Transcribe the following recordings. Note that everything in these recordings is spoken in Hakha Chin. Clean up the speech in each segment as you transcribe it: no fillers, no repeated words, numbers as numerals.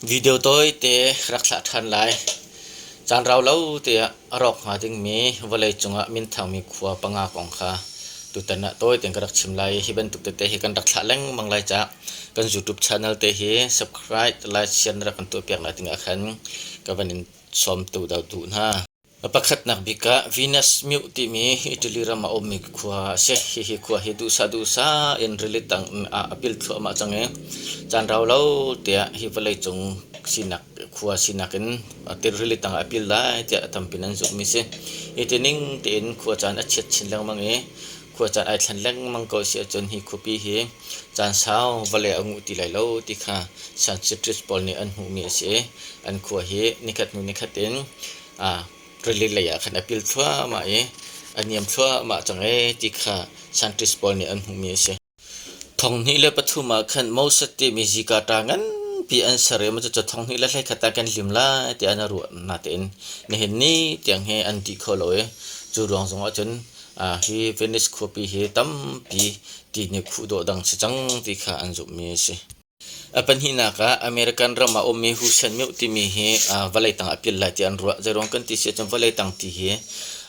Video tawite rak thlah ṭhan lai. Caan rau lo tiah a rawk hnga dingmi vawleicung ah minthangmi khua panga kong kha tutan ah tawi tein ka rak chim lai i hi bantuk tete hi kan rak thlah lengmang lai caah kan YouTube channel te hi subscribe, like, share na rak kan tuahpiak lai dingah khan ka van in sawm tu duh hna. A pakhatnak bik ah Venus Mioh timi Italy ram ah a ummi khua a si. Hihi khua hi duhsah duhsah in rili tang ah a pil thluahmah cang i caan rau lo tiah hi vawleicung sinak khua sinak in rili tang ah a pil lai tiah a tampi in an zumhmi a si. Hi ti ning tein khua caan a chiat chin lengmang i khua caan ai thlen lengmang ko si ahcun hi khuapi hi caan sau vawlei a nguh ti lai lo ti kha scientists pawl nih an hmuhmi a si i an khua hi nikhat hnu nikhat in rili lei ah khan a pil thluahmah i a niam thluahmah cang ee ti kha scientist pawl nih an hmuhmi a si. 2003 ah khan Moses timi zika ṭa nganpi an ser i cucu 2021 ah kan lim lai tiah an ruah natein nihin ni tiang hi an ti kho lo i cu ruang zong ah cun hi Venice khuapi hi tampi ti nih khuh dawh dang si cang ti kha an zumhmi a si. A pahnihnak ah American ram ah a ummi Husen Mioh timi hi vawlei tang ah a pil lai tiah an ruah. Zeiruang kan ti si ahcun vawlei tang ti hi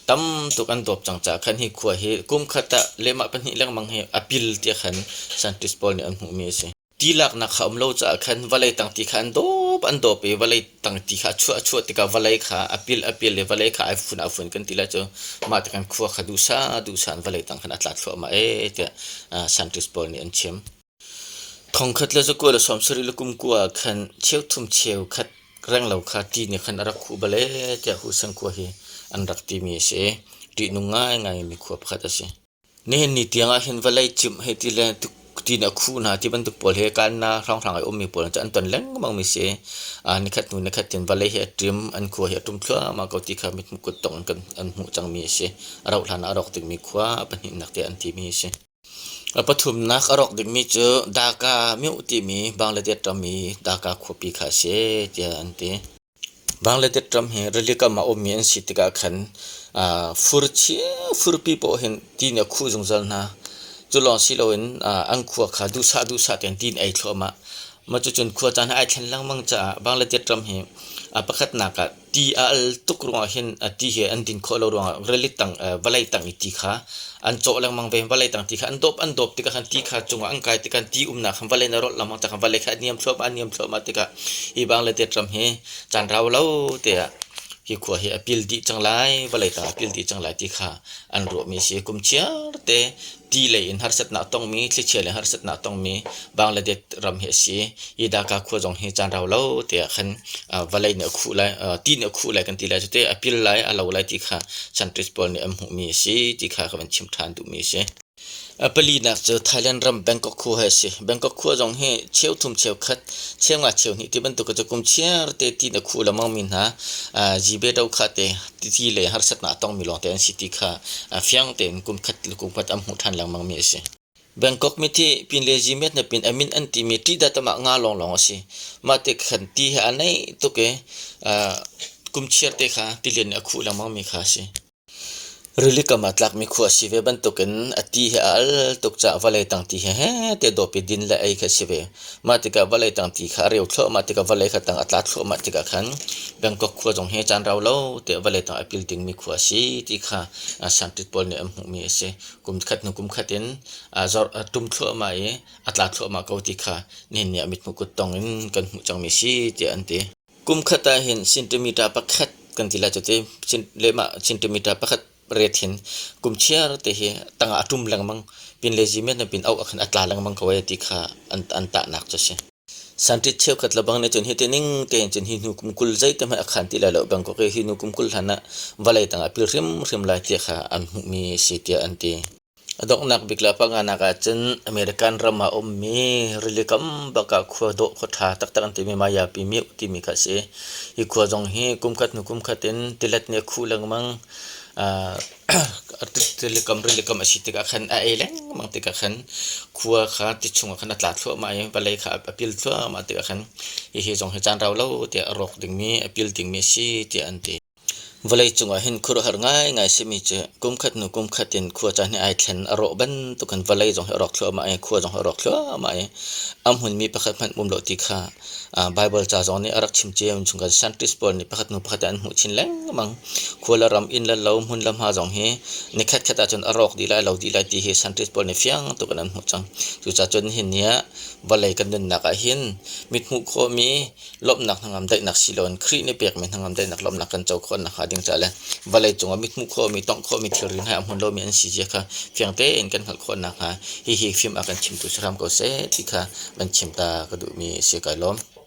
tam tuk an dawp cang caah khan hi khua hi kum khat ah lehmah pahnih lengmang hi a pil tiah khan scientist pawl nih an hmuhmi a si. Ti laknak kha um lo caah khan vawlei tang ti kha an dawp an dawp i vawlei tang ti kha a chuah a chuah tikah vawlei kha a pil a pil i vawlei kha ai fun a fun kan ti lai cu mah tikhan khua kha duhsah duhsah in vawlei tang khan a tla thluahmah ee tiah scientist pawl nih an chim. Thongkhat le zakua le sawmsarih le kumkua ah khan cheuthum cheukhat renglo kha ti nih khan a rak khuh bal ee tiah Husen khua hi an rak timi a si i ṭihnung ngaingaimi khua pakhat a si. Nihin ni tiang ah hin vawlei cimh hei ti le ti nih a khuh hna ti bantuk pawl hi Kanna hrawnghrang i ummi pawl cu an ton lengmangmi si. Nikhat hnu nikhat in vawlei hi a ṭim, an khua hi a ṭum thluahmah ko ti kha mithmuh kuttong in an hmuh cangmi a si. A rauh hlan ah a rawk dingmi khua pahnihnak tiah an timi a si. A pathumnak a rawk dingmi cu Dhaka mioh timi Bangladesh ram i Dhaka khuapi kha a si tiah an ti. Bangladesh ram hi rili kam ah a ummi an si tikah khan fur furpi paoh hin ti nih a khuh zungzal hna. Cu lawng si loin an khua kha duhsah duhsah tein ti in ei thluahmah. Mah cucun khua caan ai thlen lengmang caah Bangladesh ram hi a pakhatnak ah ti a al tuk ruangah hin ti hi an din khawh lo ruangah rili tang vawlei tang i ti kha an cawh lengmang ve. Vawlei tang ti kha an dawp an dawp tikah khan ti kha cungah an kai tikah ti umnak khan vawlei na rolh lengmang tikah vawlei kha a niam thluahmah a niam thluahmah tikah hi Bangladesh ram hi caan rau lo tiah hi khua hi a pil dih cang lai vawlei tang a pil dih cang lai ti kha an ruahmi a si. Kum chiar te ti lei in harsatnak tongmi thlichia lei harsatnak tongmi Bangladesh ram hi a si. Hi Dhaka khua zong hi caan rau lo tiah khan vawlei nih a khuh lai ti nih a khuh lai kan ti lai cute a pil lai a lo lai ti kha scientist pawl nih an hmuhmi a si ti kha ka van chim ṭhan duhmi a si. A palinak cu Thailand ram Bangkok khua hi a si. Bangkok khua zong hi cheuthum cheukhat cheunga cheuhnih ti bantuk cu kum chiar te ti na khuh lengmangmi hna zibe do kha te ti le harsatnak a tongmi lawngte an si ti kha fiang tein kum khat le kum khat an hmuh ṭhan lengmangmi a si. Bangkok mithi pin le zimet na pin a min an timi ṭihdah tamah nga lawnglawng a si. Mah te khan ti he a naih tuk i kum chiar te kha tilian nih a khuh lengmangmi kha a si. Rili kam ah tlakmi khua a si ve bantukin a ti hi a al tuk caah vawlei tang ti hi heh tiah dawp i din le ei khi a si ve. Mah tikah vawlei tang ti kha a reu thluahmah tikah vawlei kha tang a tla thluahmah tikah khan Bangkok khua zong hi caan rau lo tiah vawlei tang a pil dingmi khua a si ti kha scientist pawl nih an hmuhmi a si. Kum khat hnu kum khat in a zor a ṭum thluahmah i a tla thluahmah ko ti kha nihin ni ah mithmuh kuttong in kan hmuh cangmi a si tiah an ti. Kum khat ah hin centimeter pakhat kan ti lai cu ti lehmah centimeter pakhat ret hin kum chiar te hi tangah a ṭum lengmang pin le zimet na pin auh ah khan a tla lengmang ko ee ti kha an an tahnak cu a si. Sanṭit cheukhat lebang nih cun hiti ning tein cun hi hnu kum 20 zei te hmanh a khan ti lai lo Bangkok i hi hnu kum 20 hlan ah vawlei tangah pil hrimhrim lai ti kha an hmuhmi a si tiah an ti. A donghnak bik le panganak ahcun American ram ah a ummi rili kam bak ah khua dawh khua ṭha taktak an timi Mayapi Mioh timi kha a si. Hi khua zong hi kum khat hnu kum khat in tilet nih a khuh lengmang. Tilikam rilikam a si tikah khan a ei lengmang tikah khan khua kha ti chungah khan a tla thluahmah i vawlei kha a pil thluahmah tikah khan hihi zong hi caan rau lo tiah a rawk dingmi a pil dingmi a si tiah an ti. Vawleicung ah hin khuaruahhar ngaingai simi cu kumkhat hnu kumkhat in khuacaan hi ai thlen. A rawh bantukin vawlei zong hi a rawk thluahmah i khua zong hi a rawk thluahmah i a hmunmi pakhat hmanh um lo ti kha Baibal ca zong nih a rak chim cio. Chung kan scientist pawl nih pakhat hnu pakhat in an hmuh chin lengmang. Khua le ram, inn le lo, hmun le hma zong hi nikhat khat ahcun a rawk dih lai, lo dih lai ti hi scientist pawl nih fiang tuk in an hmuh cang. Cucaah cun nihin ni ah vawlei kan nunnak ah hin mithmuh khawhmi lawmhnak hnangam daihnak si loin Khrih nih pekmi hnangam daihnak lawmhnak kan co khawh nakhnga ding caah le vawlei cungah mithmuh khawhmi tongh khawhmi thilri hna a hmun lomi an si zia kha fiang tein kan hngalh khawh nakhnga hihi fim a kan chimtu si hram ko seh ti kha van chim ta ka duhmi a si. Kai lawm.